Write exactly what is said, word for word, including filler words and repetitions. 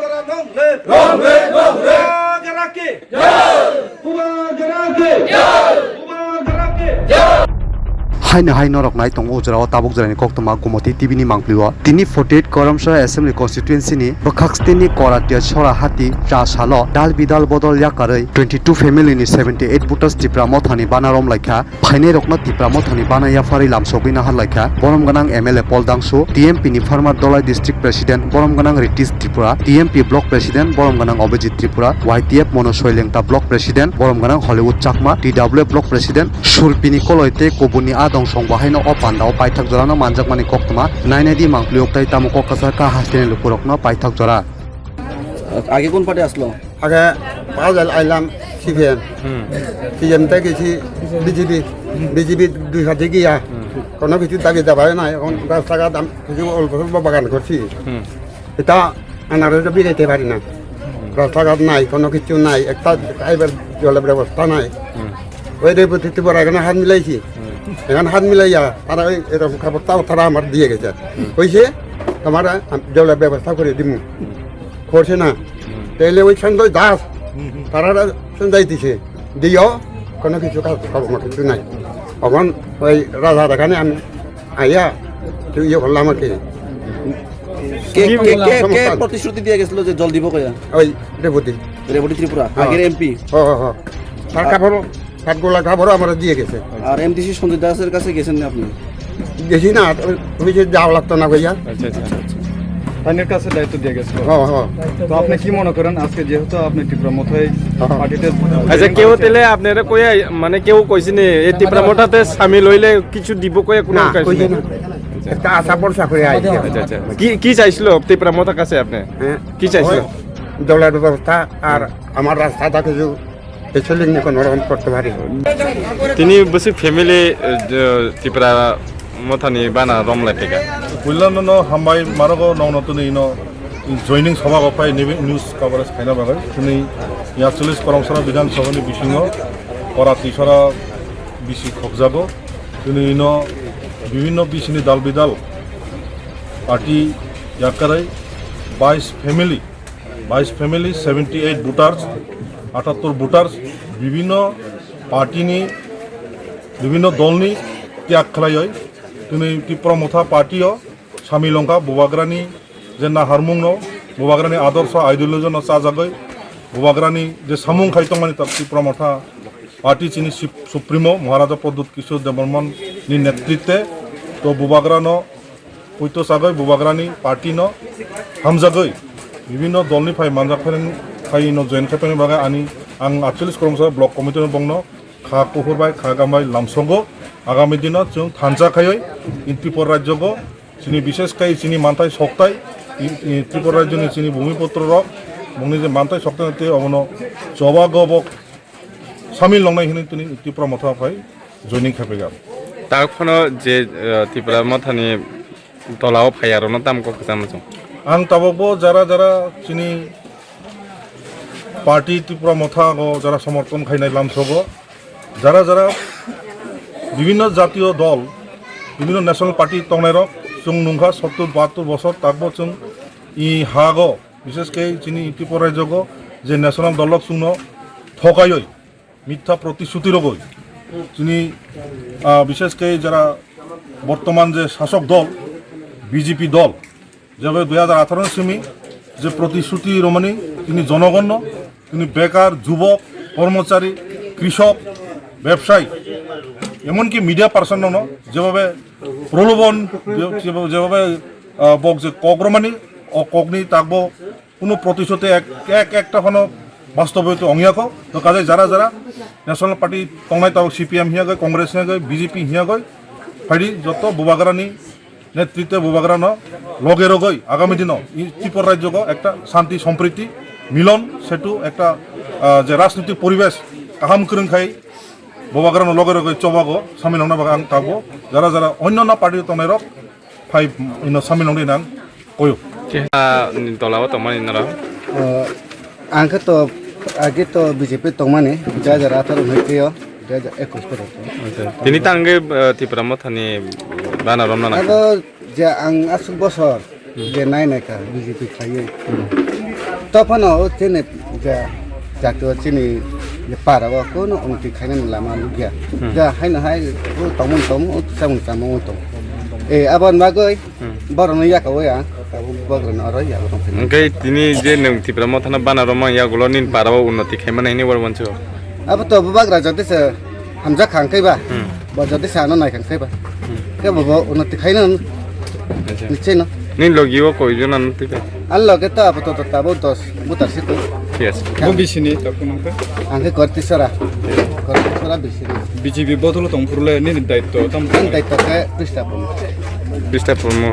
Long live! Long live! Long live! Bubagra ki! Bubagra ki! Bubagra ki! Haino hai norok nai tongo ujrao tabuk jora ni koktwma Gumoti T V ni mangpli o. Tini forty eight Karamsora Assembly Constituency ni bwkhak stini Koratia Sora hati cha salo dal bidal bodol yakarwi twenty two family ni seventy eight voters Tipra Motha ni bana rom laikha. Phainairokno Tipra Mothani bana yapharwi lamsogwi naharlaikha borom gwnang M L A Paul Dangsu, T M P ni former Dholai District President borom gwnang Ritesh Tripura, T M P Block President borom gwnang Abhijit Tripura, Y T F Mono Soilengta Block President borom gwnang Hollywood Chakma, T W F Block President Surpini Koloi tei kubunni a dongsong bahaino o pandao paithak jorano manjakmani koktwma nainaidi mangpli oktai tamo kok kwchar kha hasteni lukurokno paithak jora. আগে কোন পার্টি আসলো? আগে পাঁচ আইলাম সিপিএম, হুম। সিপিএম থেকে গেছি BJP, BJP দুই হাতে গিয়া হুম। কোনো কিছু দাবি দাবা নাই। এখন রাস্তাঘাট আম-, কিছু অল্প স্বল্প বাগান করছি। হুম। এটা আনারসে বেরাইতে পারি না। হুম। রাস্তাঘাট নাই, কোনো কিছু নাই, একটা খাইবার জলের ব্যবস্থা নাই। হুম। ওই রেবতী ত্রিপুরা এখানে হাত মিলাইছি। হুম। এখানে হাত মিলাইয়া তারা ওই এরকম খবরটাও তারা আমার দিয়ে গেছে। হুম। কইছে, "তোমার আম-, জলের ব্যবস্থা করে দিমু।" হুম। করছে না। হুম। তাইলে ওই সঞ্জয় দাস, হুম, হুম। তারা সঞ্জয় দিছে। দিও, কোনো কিছু কাজ কর্ম কিছু নাই। এখন ওই রাজা দেখানে আমি আইয়া, তুই ইয়ে করলাম আর কি। কে, কে, কে, কে সংস্থান। প্রতিশ্রুতি দিয়ে গেছিল যে জল দিব কইয়া? ওই রেবতী। রেবতী ত্রিপুরা, হ্যাঁ। আগের এমপি। হ্যাঁ, হ্যাঁ, হ্যাঁ। তার কাপড়, তার গোলা কাপড় আমরা দিয়ে গেছে। আর এমডিসি সঞ্জয় দাসের কাছে গেছেন না আপনি? গেছি না, ওই যে যাওয়া লাগতো না কইয়া। আচ্ছা, আচ্ছা, আচ্ছা। তাদের কাছে দায়িত্ব দিয়ে গেছিল। হ্যাঁ, হ্যাঁ। তো আপনি কি মনে করেন আজকে যেহেতু আপনি ত্রিপুরা মথায় হ্যাঁ। পার্টিতে আচ্ছা, কেউ তাহলে আপনারা কইয়া, মানে, কেউ কইছেনি এই ত্রিপুরা মথাতে সামিল হইলে কিছু দিব কইয়া কোনো না, কাজ কইছে নেই? না। একটা আশা ভরসা করে আইছে। আচ্ছা, আচ্ছা। কি, কি চাইছিল ত্রিপুরা মথার কাছে আপনি? হ্যাঁ। কি চাইছিল? ওই জলের ব্যবস্থা আর আমার রাস্তাটা কিছু এসে লিখনি কোনো রকম করতে পারি। Tini bwswk family, eh, je, Tipra Mothani bana rom lai phaikha. Puilano no hambai marogo nongno tini ino joining sabha o phai nibi news coverage khaina bagwi. Tini ya cholish Karamsora Bidhan Sabha ni bisingo Kora Tisora bisi khokjago. Tini ino bibhinno bisini dal bidal party yakarwi bais family, bais family, seventy eight voters, atattor voters, bibhinno party ni, bibhinno dol ni tyag khlaiwi tini Tipra Motha party o samil wngkha. Bubagrani je naharmung no, Bubagrani adorsho ideology no chajagwi, Bubagrani je samung khai tongmani ta Tipra Motha party chini sip-, supremo Maharaja Pradyut Kishore Debbarman ni netritwe to Bubagra no poito sagwi Bubagrani party no hamjagwi bibhinno dolni phai manjak phai, phai no join khai tongni bagwi ani ang aatcholish Karamsora block committee no bongno kha kuphur bai kha gam bai lamsogo. Agami dino chwng thansa khaiwi in Tripura rajyogo chini bishesh khai chini manthai soktai in, in Tripura rajyoni chini bhumiputro rok bongni je manthai soktai tei obono choba gobok samil longnai hinwi tini Tipra Motha phai joining khaipaiga. Tak phano je, eh, Tipra Mothani tolao phai arokno tamo kok kwchangma chwng. Ang tabukbo jara jara chini party Tipra Motha go jara somorthon khainai lamsogo, jara jara bibhinno jatiyo dol, bibhinno national party tongnairok chwng nungkha sottur bahattur bosor takbo chwng i hago. Bishesh khe chini Tripura rajyogo je national dolrok chwngno thokaiwi mitha protisruti rogwi chini, ah, bishesh khe jara bortoman je sasok dol B J P dol jebe dui hajar atharo ni simi je protisruti romani tini jonogonno tini bekar, jubok, kormochari, krishok, bebsai, emonki media person no jebhabe prolobon, je-, jebhabe, ah, bok je kok romani, o kokni takbo Kuno protisruti ek, ek, ekta phano bastoboyito ongya kho. To kajai jara jara National Party tongnai tao C P M hiyagoi, Congress hiyagoi, B J P hiyagoi, phaidi joto Bubagrani netritwe Bubagrano loge rogoi agami dino i Tripura rajyogo ekta shanti, sompriti, milon setu ekta, ah, je rajnitik poribesh kaham kwrwng khai Bubagrano loge rogoi chobago samil wngna bagwi ang tabuk jara jara onnona party tongnairok phai ino samil wngdi nang koyo. Keha ni tola o tongmani norok? O, ang khe to age to B J P tongmani, dui hajar atharo hai tei o dui hajar ekwis pore. Acha. Tini tangwi, eh, Tipra Mothani bana romna nang. Abo je ang aswk bosor je nai nai kha B J P khlaiwi. Tophano o chini je jatio chini je para o kono unnoti khainani lama nukya. Hmm. Ja haino hai o tongmung tongmung o chamung chamung o tong. E aboni bagwi Hmm. borokno yakawi ang tabuk bograno oro yago tong phino. Hwnkhe tini je nwng Tipra Mothano bana romang yagulo nini para o unnoti khaimani hinwi oro wancho. Abo to bubagra jotisa hamjak kha hwnkhe ba. Hmm. Bo jotisa ano nai kha hwnkhe ba. Hmm. Khe bo bo unnoti khaino Acha. Nicheno. Nini logi o koi jona no twi kha? Ang loge to apato to tabo dos butar si to. Yes. Bo bisini to kuno kha? Ang khe Kortisora. Kortisora bisini. B J P bodolo tong phuru le nini daitto tam. Ang daitto khe Krista Purmo. Krista Purmo.